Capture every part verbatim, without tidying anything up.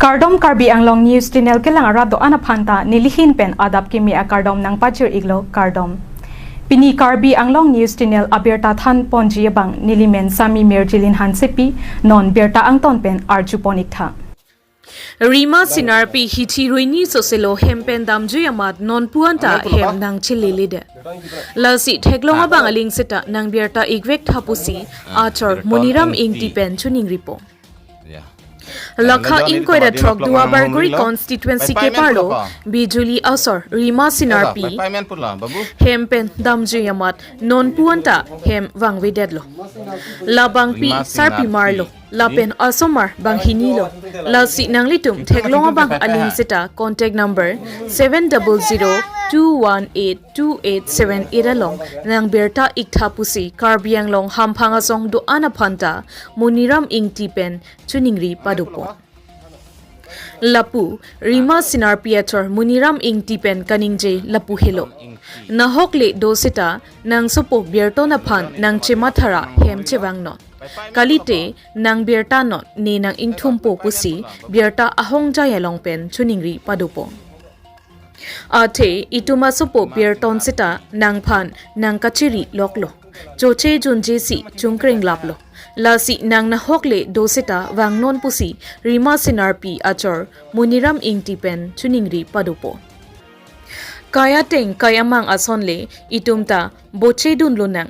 Kardom, Karbi Anglong News Channel kelang arat do-an aphanta nelihin pen adap kimi akardom nangpachir-iklo, kardom. Pini Karbi Anglong News Channel abirta thanponji abang nelimen Sami Mirjilin Hansepi, non birta angton pen arjupon-iktha. Rima Sinarpi hithi ruini soselo hem pen damjui amat nonpu anta hem nangchileledet. Lasi theklong abang aling seta nangbirta-ikvektha pusi achor Muniram Ingti pen choningripo. Ya. Lakha ingkoi ra throk Duar Bagori constituency keparlo Bijuli asor Rima Sinarpi hem pen damjui amat nonpu anta hem vangvedetlo. Labangpi sarpi marlo, lapen asomar banghinilo. Lasi nanglitum theklong abang aling seta contact number seven double zero two one eight two eight seven eight along nangbirta-iktha pusi Karbi Anglong hamphang asong do-an aphanta Muniram Ingti pen choningri padopo. Lapu, Rima Sinarpi achor Muniram Ingti pen kaningje lapu helo. Nahokle do seta nangsopo birton aphan nangchemathara hem chevangnon. Kalite nangbirtanon, ne nang-ingthumpo pusi birta ahongjai along pen choningri padopo. Athe itum asopo birton seta nangphan nangkachiri loklo. Choche junje si chungkreng laplo. Lasi nang nahokle do seta vangnon pusi Rima Sinarpi achor Muniram Ingti pen choningri padopo. Kai ateng kai amang asonle itum ta bochedunlonang.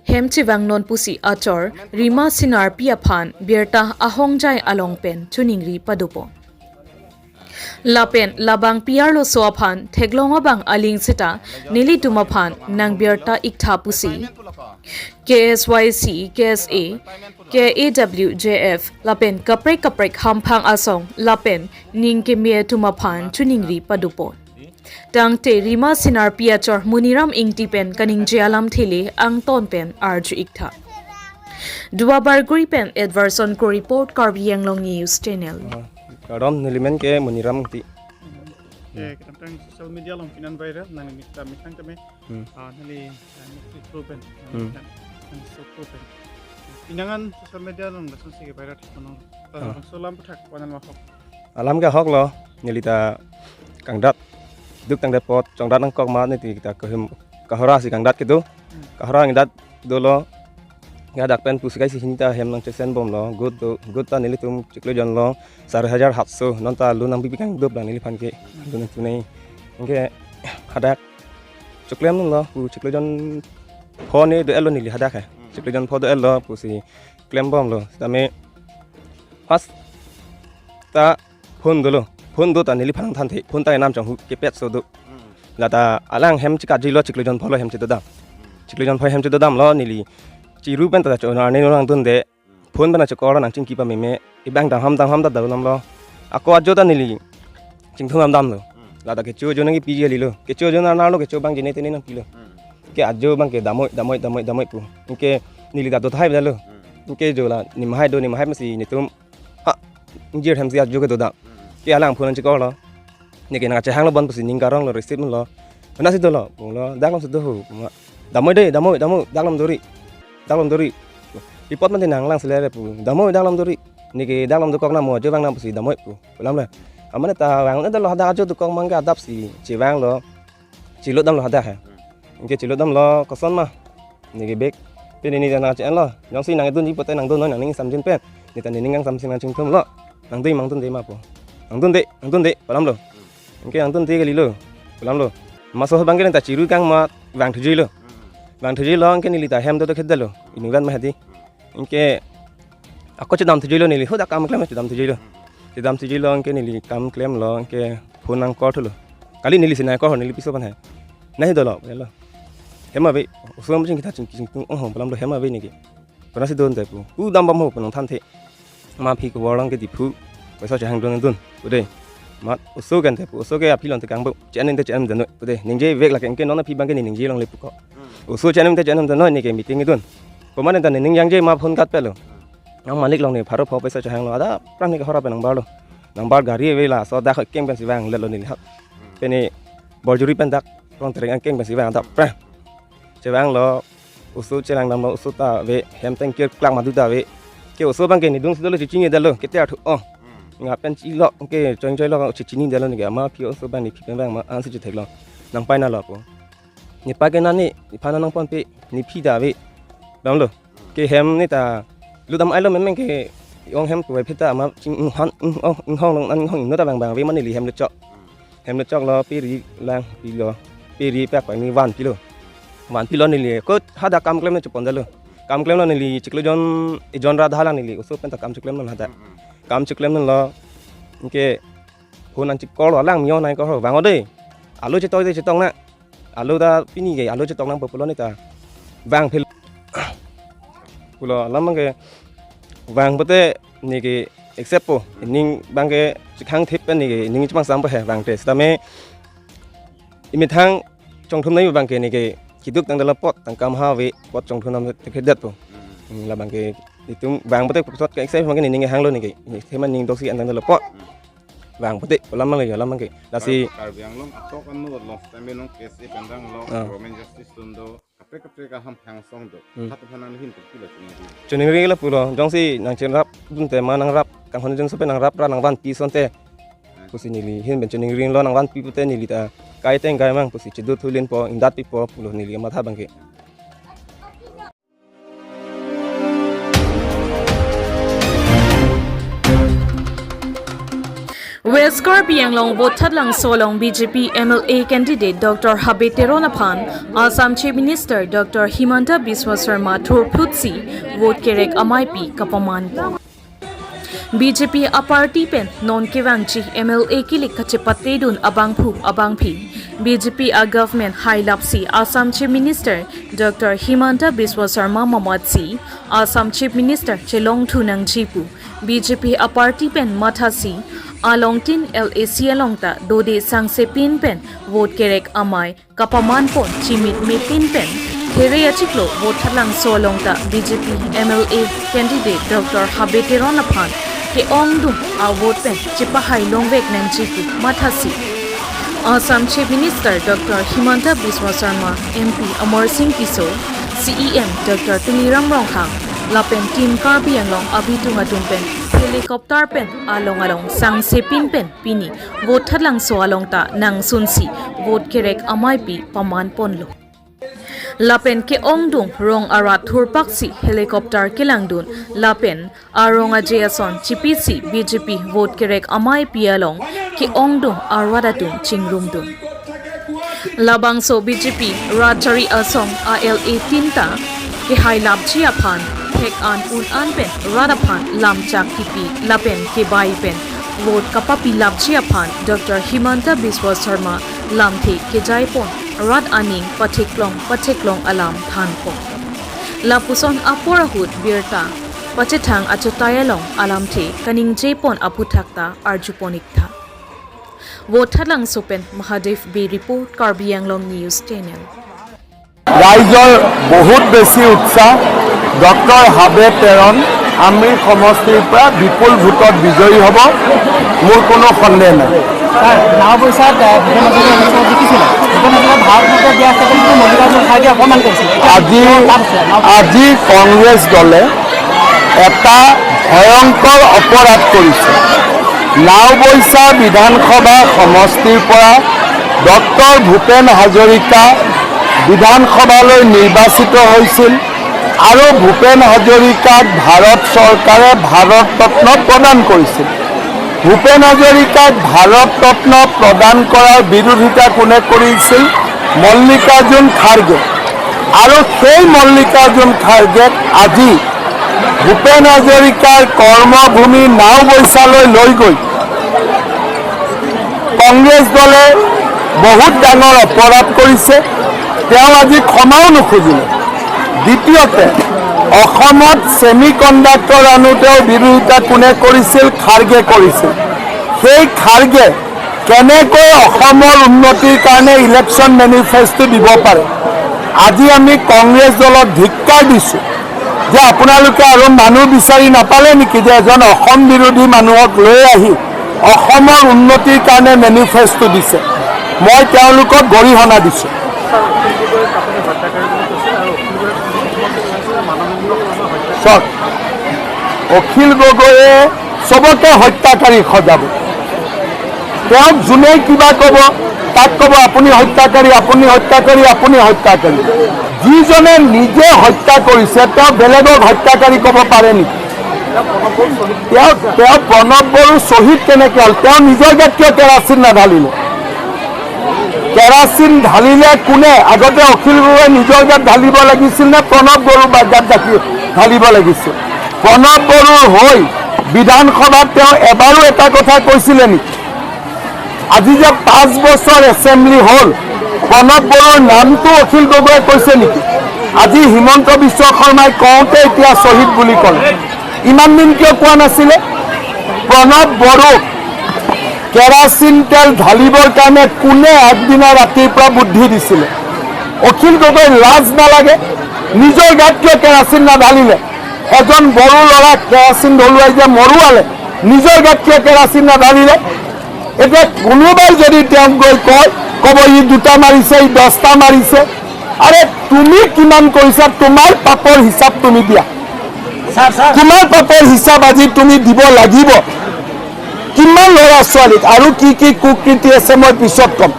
Hem chevangnon pusi achor Rima Sinarpi aphan birta ahongjai along pen choningri padopo. Lapen labangpi arloso aphan theklong abang aling seta nelitum aphan nangbirta-iktha pusi K S Y C, K S A, K A W J F lapen kaprek kaprek hamphang asong lapen ning keme atum aphan choningri padopo. Tangte Rima Sinarpi achor Muniram Ingti pen kaningje alamthe le angton pen arju-iktha. Duar Bagori pen Edwardson Kro report, Karbi Anglong News Channel. Ah, kardom, nelimen ke Muniram Ingti. Eh, kedamtang social media along pini an viral, nang mita mitang kami. Hmm. Ah, neli, ah, neli proven, Hmm. nang, nang so proven. Pini an social media along langsung si viral thek kono. Ah. Langsung alam pathak, konan mahok. Alam ke ahoklo, neli ta kangdat, duk tangdet apot, chongdat nangkok ma neli ta kahim, kahora si kangdat kedo, Hmm. kahora kangdat dolo, ya dak pen pusi kai si hini ta hem nangchesen bomlo, good do, good ta nelitum chiklo jon lo, sari hajar hatso, non ta lo nangpipi kangdup lang neliphan ke, Hmm. lo nangtunai, anke hadak, chiklo jon lo, pu chiklo jon pho ne do-etlo neli hadak hai, Hmm. chiklo jon pho do-etlo, pusi klem bomlo, tame, first ta phone dolo. Phone do ta neliphan thanthe. Phone ta enam chonghu kepet so do. Hmm. Lata alang hem chikatjilo chiklo jon pho lo hem chedodam. Chiklo jon pho hem chedodamlo neli. Chiru pen ta cho arni nangdunde. Phone pen chokor nangchingki pameme. Ibang dangham dangham ta dalamlo. Ako ajo ta neli. Chingthum damdamlo. Hmm. Lata kecho ajo nangkipi kalilo. Kecho ajo nanarlo kecho abang jene tene nangpilo. Hmm. Ke ajo abang ke damoi, damoi, damoi, damoi pu. Ke neli ta dothai dalo. Hmm. Ke ajo la nimhai do, nimhai masi netum. Ha, ingjir hem si ajo kedo dam. Ke alang phone nangchikorlo. Neke nangchehanglo bon pusi ning karonglo, receive lo. Mana si dolo, pulo, daklom si do ho, pulo. Damoi de, damoi, damoi, daklom dori. Daklom dori. Report mate nanglang selere pu. Damoi, daklom dori. Neke daklom dokok nang mo ajo vang nang pusi damoi pu. Pulo le. Amane ta vang ne dolo hadak ajo dokok abang ke adap si. Chevanglo. Chilot damlo hadak hai. Anke chilot damlo koson ma. Neke bek. Pini ne nangche-enlo. Jongsi nangdunji pote nangdun noi nangning samjin pen. Ne ta nening kangsamsing nangchingthumlo. Nangdun ma, nangdunde ma pu. Nangdunde, nangdunde, pulo. Anke nangdunde kalilo. Pulo. Maso abang ke ne ta chiru kang ma vangthujuilo. Vangthujuilo anke neli ta hem do do khedalo. Iningvan ma hadi. Anke ako chedamthujuilo neli, hoda kam klem chedamthujuilo. Chedamthujuilo anke neli kam klemlo anke phone nangkorthulo. Kali neli si nangkor neli piso pan hai. Nahi dolo, pulo. Hem ave, oso amching kita chingki chingtung, oh, pulo hem ave neke. Pura si don taipu. U dam bam ho, pu nangthanthe. Ma aphi kobor lang ke Diphu. Paisa chehang dun dun. Pude. Mat oso kan taipu. Oso ke aphi long tekang bo. Channel te channel dun. Pude. Ningje vek lake anke non aphi abang ke ningje longle puko. Oso channel te channel dun neke meeting dun. Komat ta nening jangje ma phone kat pelo. Nang malik long ne pharo pho paisa chehanglo ada pran ne kahora pen nangbarlo. Nangbar gari ave laso dak keng pensi vangletlo neli hak. Pene borjuri pen dak rong tereng keng pensi vang dak pran. Chevanglo oso chelang damlo oso ta ave hem tengkir klak madu ta ave. Ke oso abang ke nidung si dolo chiching dalo ke tiar thu oh. Nangpen chilok ke choi choi lok che chinidetlo neke, ama aphi oso abang nephi pen abang ma ansi chetheklong. Nangpainalo pu. Nepei ke nani, nephan nangponpe, nephi ta ave. Damlo. Ke hem ne ta, ludam ailo memeng ke, ong hem tuai phita ama ching inghon, ing-, oh, inghon long, inghon inut abang abang ave ma neli hem le chok. Hem le choklo, pe ri lang, pilo, pe ri pak pak ne vanpilo. Vanpilo neli, ko hadak kam klemne chepondetlo. Kam klemlo neli, chiklo jon, ejon rat halang neli, oso pen ta kam chiklemlo hadak. Kam chiklemlo, ke, hun an chikor lo, alang mio nai kor ho, vang o dei. Alu chetok dei chetok na. Alu ta pini ke, alu chetok nangpo pulo ne ta. Vangphil. Pulo alam abang ke, vang pute neke accept po. Ning abang ke chikhang thip pen neke, ning chipang sampo he, vang te. Sitame, imethang chongthum nai abang ke neke, kiduk tangdetlo apot, tangka maha ave, apot chongthum nam thipdet po. Hmm, labang ke, itum vang pute pusot ke accept abang ke ning hanglo neke. Thema ning doksi an tangdetlo apot. Vang pute, alam abang ke, alam abang ke. Lasi Kar-, Karbi Anglong atok anu long sitame nong case ipendang lo, Ah. Government justice tun do, kaprek kaprek aham hangsong do. Hmm. Hat aphan nanghin tu pilo chiningri. Chiningri lo pulo, jongsi nangchenrap dunte ma nangrap, kanghon jongsi pen nangrap ra nangvanpi asonte. Hmm. Pusi neli, hin pen chiningri lo nangvanpi pute neli ta, kai teng kai mang pusi chedut hulin po, ingdat pipo pulo neli matha abang ke. West Karbi Anglong Vothatlangso along B J P M L A candidate Doctor Habe Teron aphan Assam Chief Minister Doctor Himanta Biswa Sarma thurphutsi vote kerek ameipi kapaman pon. B J P aparty pen non kevangji M L A kilik kachepatedun abangphu abangphi B J P a government hailapsi Assam Chief Minister Doctor Himanta Biswa Sarma mamatsi Assam Chief Minister chelongthu nangji pu B J P aparty pen mathasi along tin L A C along ta dode sangse pin pen vote kerek amei kapaman pon chimit mepin pen here achiklo Vothatlangso along ta B J P M L A candidate Doctor Habe Teron aphan ke-ongdung a vote pen chepahai longvek nangji pu mathasi Assam Chief Minister Doctor Himanta Biswa Sarma, M P Amarsing Tisso, C E M Doctor Tuliram Ronghang, lapen Team Karbi Anglong abitung atum pen helicopter pen along along sangse pin pen pini Vothatlangso along ta nangsunsi vote kerek ameipi paman ponlo. Lapen ke-ongdung rong arat thurpaksi helicopter kelangdun lapen arong aje ason chipisi B J P vote kerek ameipi along ke-ongdung arat atum chingrumdun. Labangso B J P rat chari asong a L A tin ta kehailapji aphan thek an un an pen rat aphan lamchak kipi lapen kebai pen vote kapapilapji aphan Doctor Himanta Biswa Sarma lamthe kejai pon rat aning patheklong patheklong alam than pon. Lapuson apor ahut birta pachethang achotai along alamthe kaningje pon aphuthak ta arju pon ik tha. Vothatlangso pen Mahadev Bey report, Karbi Anglong News Channel. ৰাইজৰ বহুত বেছি উৎসাহ। ডক্টৰ হাবে তেৰণ আমৰি সমষ্টিৰ পৰা বিপুল ভোটত বিজয়ী হ'ব, মোৰ কোনো সন্দেহ নাই। ছাৰ, নাওবৈচাত, আহ, ভূপেন হাজৰিকা ইলেকশ্যনত জিকিছিলে। ভূপেন হাজৰিকা ভাৰত ৰত্ন দিয়া আছে বুলি মল্লিকাৰ্জুন খাৰ্গে অপমান কৰিছিল। আজি, তাত আছে, নাও- আজি কংগ্ৰেছ দলে এটা ভয়ংকৰ অপৰাধ কৰিছে। নাওবৈচা বিধানসভা সমষ্টিৰ পৰা ডক্টৰ ভূপেন হাজৰিকা বিধানসভালৈ নিৰ্বাচিত হৈছিল আৰু ভূপেন হাজৰিকাক ভাৰত চৰকাৰে ভাৰত ৰত্ন প্ৰদান কৰিছিল। ভূপেন হাজৰিকাক ভাৰত ৰত্ন প্ৰদান কৰাৰ বিৰোধিতা কোনে কৰিছিল? মল্লিকাৰ্জুন খাৰ্গে। আৰু সেই মল্লিকাৰ্জুন খাৰ্গেক আজি ভূপেন হাজৰিকাৰ কৰ্মভূমি নাওবৈচালৈ লৈ গৈ কংগ্ৰেছ দলে বহুত ডাঙৰ অপৰাধ কৰিছে। তেওঁ আজি ক্ষমাও নুখুজিলে। দ্বিতীয়তে, অসমত ছেমি কণ্ডাক্টৰ আনোতেও বিৰোধিতা কোনে কৰিছিল? খাৰ্গে কৰিছিল। সেই খাৰ্গে কেনেকৈ অসমৰ উন্নতিৰ কাৰণে ইলেকশ্যন মেনিফেষ্টো দিব পাৰে? আজি আমি কংগ্ৰেছ দলক ধিক্কাৰ দিছোঁ যে আপোনালোকে আৰু মানুহ বিচাৰি নাপালে নেকি যে এজন অসম বিৰোধী মানুহক লৈ আহি অসমৰ উন্নতিৰ কাৰণে মেনিফেষ্টো দিছে? মই তেওঁলোকক গৰিহণা দিছোঁ। চাওক, অখিল গগৈয়ে চবকে হত্যাকাৰী সজাব। তেওঁক যোনে কিবা ক'ব, তাক ক'ব, "আপুনি হত্যাকাৰী, আপুনি হত্যাকাৰী, আপুনি হত্যাকাৰী।" যিজনে নিজে হত্যা কৰিছে, তেওঁ বেলেগক হত্যাকাৰী ক'ব পাৰে নেকি? তেওঁ, তেওঁ প্ৰণৱ বড়ো শ্বহীদ কেনেকে হ'ল? তেওঁ নিজৰ গাত কিয় কেৰাচিন নাঢালিলে? কেৰাচিন ঢালিলে কোনে? আগতে অখিল গগৈ নিজৰ গাত ঢালিব লাগিছিল নে প্ৰণৱ বড়োৰ গাত ঢাকি-, ঢালিব লাগিছিল? প্ৰণৱ বড়োৰ হৈ বিধানসভাত তেওঁ এবাৰো এটা কথা কৈছিলে নেকি? আজি যে পাঁচ বছৰ এছেম্বলি হ'ল, প্ৰণৱ বড়োৰ নামটো অখিল গগৈয়ে কৈছে নেকি? আজি হিমন্ত বিশ্ব শৰ্মাই কওঁতে এতিয়া শ্বহীদ বুলি ক'লে। ইমান দিন কিয় কোৱা নাছিলে? প্ৰণৱ বড়োক কেৰাচিন তেল ঢালিবৰ কাৰণে কোনে আগদিনা ৰাতিৰ পৰা বুদ্ধি দিছিলে? অখিল গগৈ, লাজ নালাগে? নিজৰ গাত কিয় কেৰাচিন নাঢালিলে? এজন বড়ো ল'ৰাক কেৰাচিন ঢলোৱাই যে মৰোৱালে, নিজৰ গাত কিয় কেৰাচিন নাঢালিলে? এতিয়া কোনোবাই যদি তেওঁক গৈ কয়, ক'ব, "ই দুটা মাৰিছে, ই দহটা মাৰিছে।" আৰে, তুমি কিমান কৰিছা, তোমাৰ পাপৰ হিচাপ তুমি দিয়া। Sir, sir. তোমাৰ পাপৰ হিচাপ আজি তুমি দিব লাগিব। কিমান ল'ৰা ছোৱালীক আৰু কি কি কুকীৰ্তি আছে মই পিছত ক'ম।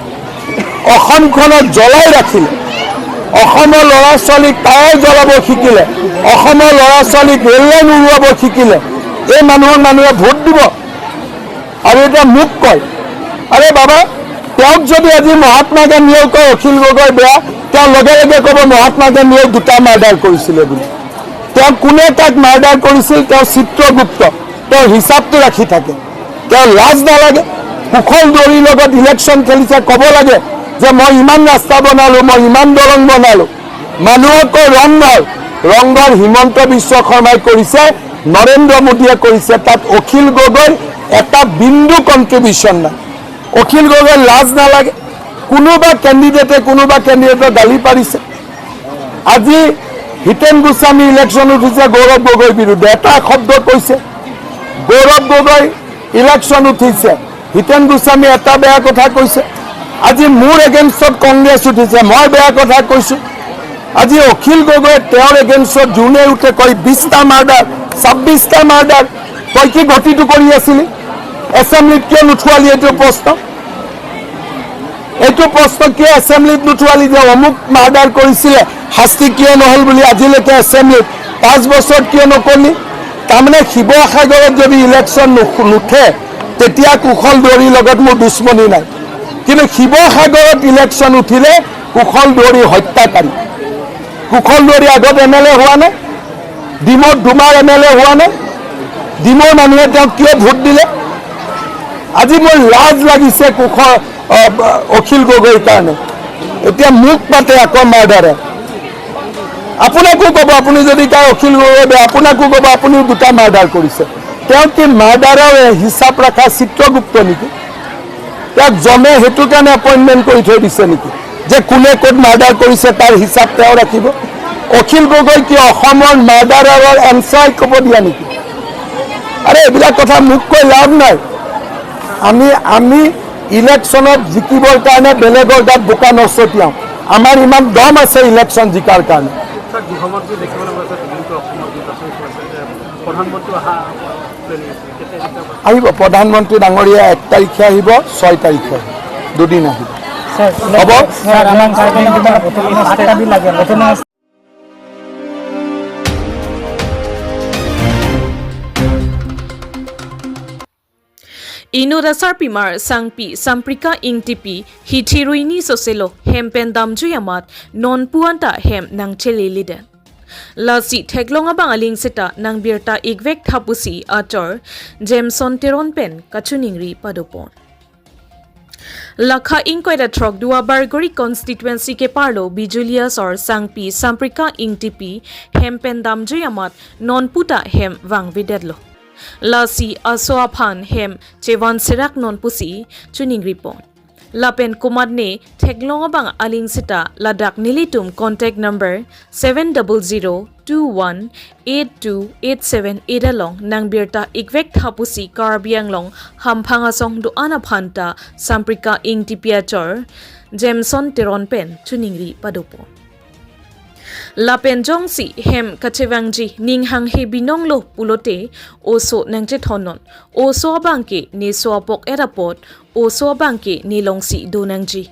অসমখনত জ্বলাই ৰাখিলে, অসমৰ ল'ৰা ছোৱালীক টায়াৰ জ্বলাব শিকিলে, অসমৰ ল'ৰা ছোৱালীক ৰেল লাইন উৰুৱাব শিকিলে, এই মানুহক মানুহে ভোট দিব। আৰু এতিয়া মোক কয়, আৰে বাবা, তেওঁক যদি আজি মহাত্মা গান্ধীয়েও কয় অখিল গগৈ বেয়া, তেওঁ লগে লগে ক'ব মহাত্মা গান্ধীয়েও দুটা মাৰ্ডাৰ কৰিছিলে বুলি। তেওঁ কোনে কাক মাৰ্ডাৰ কৰিছিল, তেওঁ চিত্ৰগুপ্ত, তেওঁৰ হিচাপটো ৰাখি থাকে। তেওঁ লাজ নালাগে? কুশল দুৱৰীৰ লগত ইলেকশ্যন খেলিছে, ক'ব লাগে যে মই ইমান ৰাস্তা বনালো, মই ইমান দলং বনালো। মানুহক কয় ৰংঘৰ, ৰংঘৰ হিমন্ত বিশ্ব শৰ্মাই কৰিছে, নৰেন্দ্ৰ মোদীয়ে কৰিছে, তাত অখিল গগৈৰ এটা বিন্দু কণ্ট্ৰিবিউশ্যন নাই। অখিল গগৈৰ লাজ নালাগে? কোনোবা কেণ্ডিডেটে কোনোবা কেণ্ডিডেটক গালি পাৰিছে। আজি হিতেন গোস্বামী ইলেকশ্যন উঠিছে গৌৰৱ গগৈৰ বিৰুদ্ধে, এটা শব্দ কৈছে। গৌৰৱ গগৈ ইলেকশ্যন উঠিছে, হিতেন গোস্বামী এটা বেয়া কথা কৈছে। আজি মোৰ এগেইনষ্টত কংগ্ৰেছ উঠিছে, মই বেয়া কথা কৈছো। আজি অখিল গগৈয়ে তেওঁৰ এগেইনষ্টত যোনে উঠে কয় বিশটা মাৰ্ডাৰ, ছাব্বিশটা মাৰ্ডাৰ, তই কি ঘটিটো কৰি আছিলি? এছেম্বলিত কিয় নুঠোৱালি এইটো প্ৰশ্ন? এইটো প্ৰশ্ন কিয় এছেম্বলিত নুঠোৱালি যে অমুক মাৰ্ডাৰ কৰিছিলে, শাস্তি কিয় নহ'ল বুলি আজিলৈকে এছেম্বলিত পাঁচ বছৰ কিয় নকলি? তাৰমানে শিৱসাগৰত যদি ইলেকশ্যন নুখ-, নুঠে, তেতিয়া কুশল দুৱৰীৰ লগত মোৰ দুশ্মনী নাই, কিন্তু শিৱসাগৰত ইলেকশ্যন উঠিলে কুশল দুৱৰী হত্যাকাৰী। কুশল দুৱৰী আগত এম এল এ হোৱা নাই, ডিমৌত দুবাৰ এম এল এ হোৱা নাই, ডিমৌৰ মানুহে তেওঁক কিয় ভোট দিলে? আজি মোৰ লাজ লাগিছে কুশল, আহ, অখিল গগৈৰ কাৰণে। এতিয়া মোক মাতে আকৌ মাৰ্ডাৰে। আপোনাকো ক'ব, আপুনি যদি কয় অখিল গগৈ বেয়া, আপোনাকো ক'ব, "আপুনিও দুটা মাৰ্ডাৰ কৰিছে।" তেওঁ কি মাৰ্ডাৰৰ হিচাপ ৰখা চিত্ৰগুপ্ত নেকি? তেওঁক জমে সেইটো কাৰণে এপইণ্টমেণ্ট কৰি থৈ দিছে নেকি যে কোনে ক'ত মাৰ্ডাৰ কৰিছে, তাৰ হিচাপ তেওঁ ৰাখিব? অখিল গগৈ কি অসমৰ মাৰ্ডাৰৰ এনচাইক্লোপিডিয়া নেকি? আৰে, এইবিলাক কথা মোক কৈ লাভ নাই। আমি, আমি ইলেকশ্যনত জিকিবৰ কাৰণে বেলেগৰ গাত বোকা নছটিয়াওঁ। আমাৰ ইমান দম আছে ইলেকশ্যন জিকাৰ কাৰণে। ছাৰ, গৃহমন্ত্ৰী দেখিবলৈ পাইছে, দিল্লীতো অসমৰ গৃহ আছে, প্ৰধানমন্ত্ৰী অহা প্লেনিং আছে, কেতিয়া আহিব? আহিব, প্ৰধানমন্ত্ৰী ডাঙৰীয়া এক তাৰিখে আহিব, ছয় তাৰিখে আহিব, দুদিন আহিব। ছাৰ, হ'ব? ছাৰ, আমাৰ কাৰণে কিবা অট'নমাছ ষ্টেট লাগে, autonomous Inut asarpimar sangpi Samprika Ingtipi hithi ruini soselo hem pen damjui amat nonpu anta hem nangcheliliden. Lasi theklong abang aling seta nangbirta ikvek tha pusi achor Jameson Teron pen kachiningri padopon. Lakha ingkoi ra throk Duar Bagori constituency keparlo Bijuli asor sangpi Samprika Ingtipi hem pen damjui amat nonpu ta hem vangvedetlo. Lasi aso aphan hem chevan serak non pusi chiningripon. Lapen komatne theklong abang aling seta ladak nelitum contact number seven double zero two one eight two eight seven eight along nangbirta ikvek tha pusi Karbi Anglong hamphang asong do-an aphan ta Samprika Ingtipi achor Jameson Teron pen chiningri padopon. Lapen jongsi hem kachevangji ning hanghe binonglo pulote oso nangchethonnon. Oso abangke ne so apok et apot, oso abangke ne longsi do nangji.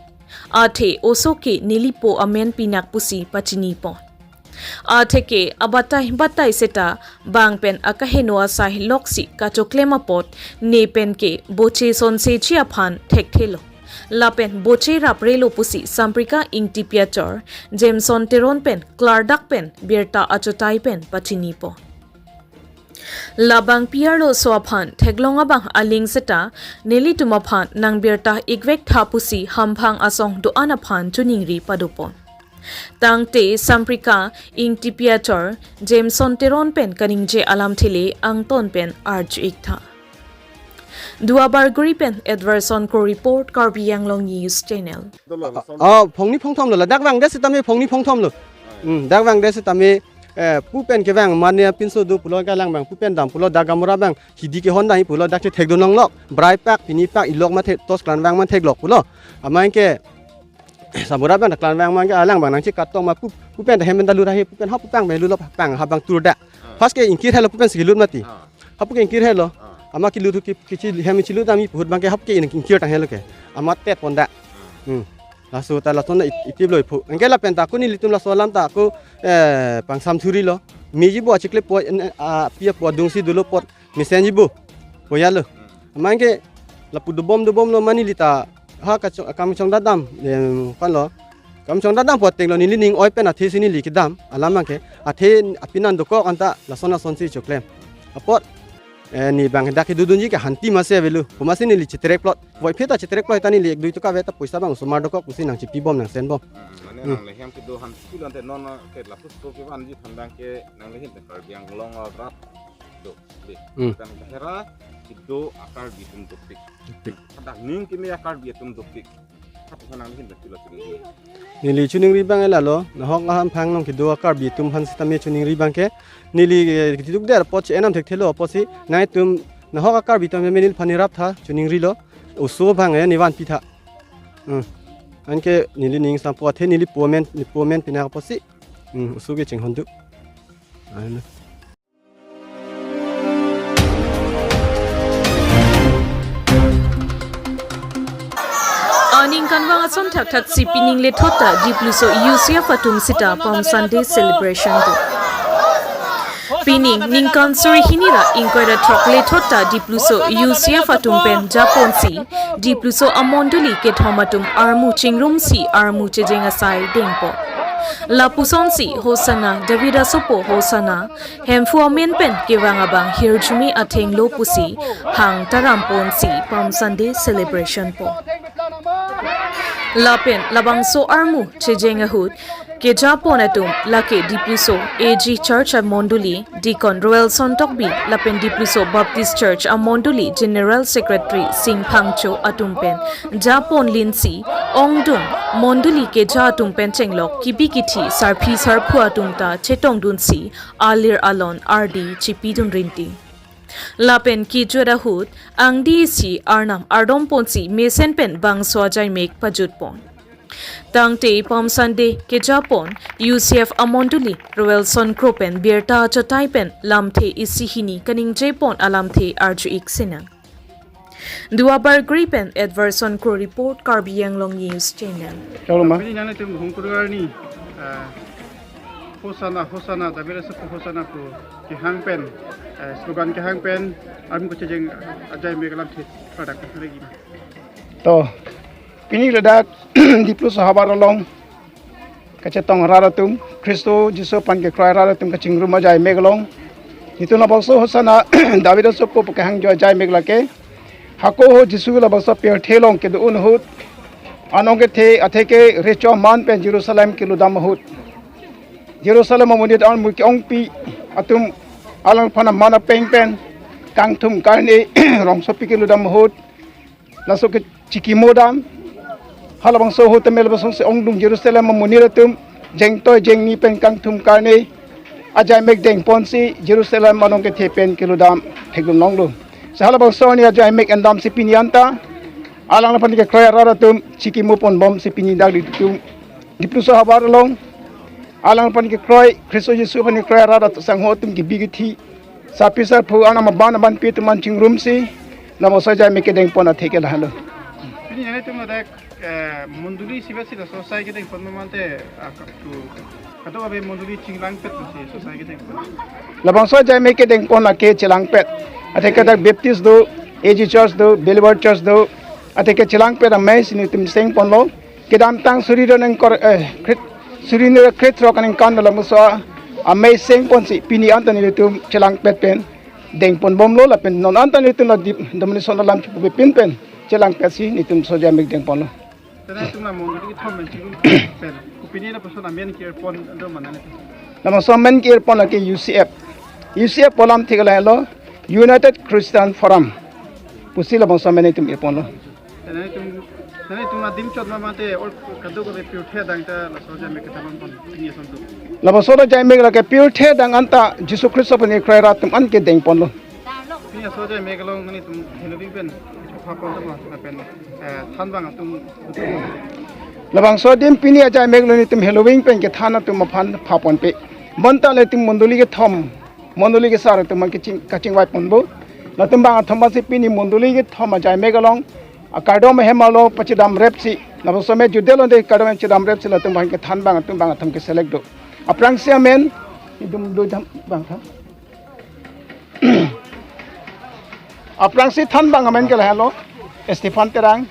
Athe oso ke nelipo amen pinak pusi pachinipon. Atheke abatai batai seta bang pen akaheno asai loksi kachoklem apot ne pen ke boche sonseji aphan thekthelo. Lapen boche raprelo pusi Samprika Ingtipi achor Jameson Teron pen klardak pen birta achotai pen pachinipon. Labang P R lo so aphan theklong abang aling seta nelitum aphan nang birta ikvek tha pusi hamphang asong do-an aphan choningri padopon. Tangte Samprika Ingtipi achor Jameson Teron pen kaningje alamthe le angton pen arju-ik tha. Duar Bagori pen Edwardson Kro report, Karbi Anglong News Channel. Oh, phongni phongthom lo, ladak vangdet setame phongni phongthom lo. Hmm, dak vangdet setame, eh, pu pen kevang mane pinso do pulo, kalang bang pu pen dam pulo, dak gaonbura bang hidi ke Honda hi pulo, dak chethekdun longlok, brai pak, pini pak, ilok mathe, tos klan vang matheklok pulo. Amat ke, gaonbura bang klan vang amat ke alang bang nangchekatong ma pu, pu pen hem pen ta lut ahi, pu pen ha pu pang pen lutlo pang, ha bang tur dak. First ke ingkir helo pu pen si lut mati. Hapu ke ingkir helo. Amat kilut ki, kichi hem chilut ami puhut bang ke hap ke in ingkir tang helo ke. Amat tet pon dak. Hmm. Laso ta lason na it-, itip lo iphu. Anke lapen ta ako nelitum laso alam ta ako, eh, pangsam thurilo. Meji bo achikle po, en, a, pia po adungsi dolo pot mesenji bo. Poya lo. Amat ke lapu dobom dobom lo ma neli ta ha kachong, kam chongdadam, em, kan lo. Kam chongdadam apot tenglo neli ning oi pen athe si neli kedam alam abang ke. Athe apin an dokok anta lason lason si choklem. Apot, eh, ne bang dak kedodunji ke hanti masi avelo. Komatsi neli chetrek plot. Voiphit ta chetrek plot ta neli ek dui toka ave ta poisa bang osomar dokok pusi nangchipibom nangsenbom. Hmm, mane Hmm. nang le hem kedo hanti lo ante non ke lapuso kevanji aphan bang ke nang le hin Karbi Anglong arat do. Hmm. Kan bahera kedo a-Karbi atum dopik. Dopik. Hadak ning keme a-Karbi atum dopik. Hap hanang hin dopik lo chuningri. Neli chuningri bang lalo, nahok ahamphang along kedo a-Karbi atum aphan setame chuningri bang ke. Neli, eh, kiduk der apot si enam thekthelo apot si, nangtum nahok a-Karbi atum menil aphan nerap tha, chuningrilo, oso bang eh nevanpi tha. Hmm. Anke neli ning sampo athe nelipo amen, nelipo amen pinak apot si. Hmm, oso ke chinghon duk. Ano. Aning kanvang ason thakthak si pining lethot ta Dipluso U C F atum seta Palm Sunday celebration do. Pining ningkan suri hini ra ingkoi ra throk lethot ta Dipluso U C F atum pen japonsi Dipluso amondoli kethom atum armu chingrum si armu chejeng asai dengpo. Lapusonsi Hosanna, David asopo Hosanna, Hemphu amen pen kevang abang hirjume athenglo pusi hang taramponsi Palm Sunday celebration po. Lapen labangso armu chejeng ahut kejapon atum lake Dipluso A G Church amondoli Deacon Roelson Tokbi lapen Dipluso Baptist Church amondoli General Secretary Sing Phangcho atum pen japon linsi ongdung mondoli keja atum pen chenglok kibi kithi sarpi sarpo atum ta chetongdunsi alir alon ardi chipidun rinti. Lapen kejut ahut angdi isi arnam ardomponsi mesen pen bangso ajaimek pajutpon. Tangte Palm Sunday kejapon U C F amondoli Roelson Kro pen birta achotai pen lamthe isi hini kaningjepon alamthe arju-ik sinang. Duar Bagori pen Edwardson Kro report, Karbi Anglong News Channel. Chalo ma. Pini nanglitum hongkur arni, ah, Hosanna, Hosanna, David asopo Hosanna pu kehang pen, eh, slogan kehang pen, armu kachejeng ajaimek alamthe pada kehang lagi ma. To, pini ladak Dipluso havar along kachetong rat atum, Khristo Jisu aphan kekroi rat atum kachingrum ajaimek along. Itum labangso Hosanna, David asopo pu kehang jo ajaimek lake. Hako ahut Jisu labangso pirthe along kedo-un ahut, anong kethe atheke recho aman pen Jerusalem kelutdam ahut, Jerusalem amonit armu ke-ongpi atum alangphan aman apeng pen kangthum karne rongsopi kelutdam ahut, laso ke chikimo dam. Halabangso ahut tame labangso si ongdung Jerusalem amonit atum jengtoi jengni pen kangthum karne ajaimek dengponsi Jerusalem anong kethe pen kelutdam theklong longlo. Si halabangso arni ajaimek endamsi pini anta alangliphan kekroi arat atum chikimoponbomsi pini dak itum Dipluso havar along Alangphan kekroi, Khristo Jisu aphan kekroi arat sangho atum kebi kethe, sarpi sarpo, arnam aban abanpi atum an chingrumsi labangso ajaimek kedengpon atheke lahelo. Pini nanglitum ladak, eh, mondoli isivet si laso asai kedengpon ma mate, ah, katu, katu abe mondoli chelangpet masi laso asai kedengpon? Labangso ajaimek kedengpon lake chelangpet. Atheke dak Baptist do, A G Church do, Believer Church do. Atheke chelangpet amei si nelitum sengponlo. Kedamtang suri do neng kor, eh, kret, suri ni kret rok neng kan dalam usa amei sengponsi pini anta nelitum chelangpet pen dengponbomlo lapen non anta nelitum la dip, domination alam chipupin pen chelangpetsi nelitum so ajaimek dengponlo. Tena itum la mondoli kethom men chingrum pen, kopine lapuson amen ke-irpon do ma nanglitum? Labangso amen ke-irpon lake U C F. U C F pu alam thek lahelo, United Christian Forum pusi labangso amen itum irponlo. Tena itum, tena itum adim chot ma mate or kadokave pirthe adang ta laso ajaimek kethanponbom pini ason tu? Labangso ajaimek lake pirthe adang anta Jisu Khristo aphan kekroi arat atum an kedengponlo. Pini laso ajaimek along nanglitum heloving pen chokha pon ma lapen, eh, thanbang atum? Labangso adim pini ajaimek along nelitum heloving pen kethan atum aphan phaponpe. Bonta nelitum mondoli kethom, mondoli kesar atum an kaching, kachingvaiponpo. Latum bang atum aphansi pini mondoli kethom ajaimek along, a, kardom ahem arlo pachedamrepsi, labangso amen jutdetlo de kardom ahem chedamrepsi latum aphan kethan bang atum bang atum keselect do. Aphrangsi amen, itum do jam bang tha. Aphrangsi thanbang amen ke lahelo, Stephen Terang,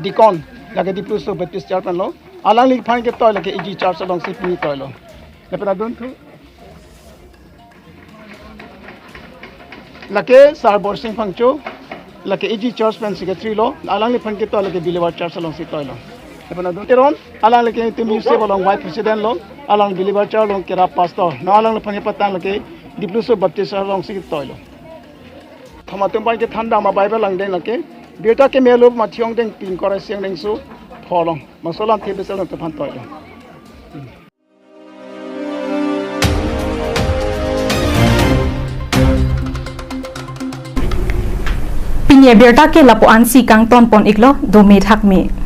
Deacon, lake Dipluso Baptist Church pen lo, alangliphan ketoi lake A G Church alongsi pini toilo. Lapen adunthu lake Sar Borsing Phangcho, lake A G Church pen Secretary lo, alangliphan ketoi lake Believer Church alongsi toilo. Lapen adun Teron, alang lake itum U C F along Vice President lo, alang Believer Church along kera pastor. Na alangliphan kepatang lake Dipluso Baptist alongsi toilo. Thom atum aphan kethan dam a Bible langdeng lake, Birta Keme alup Matthew angdengpi ingkoi ra isi angdengso pho along. Labangso alam thepesel atum aphan toilo. Pini abirta ke lapu-ansi kangtonpon iklo, dome thakme.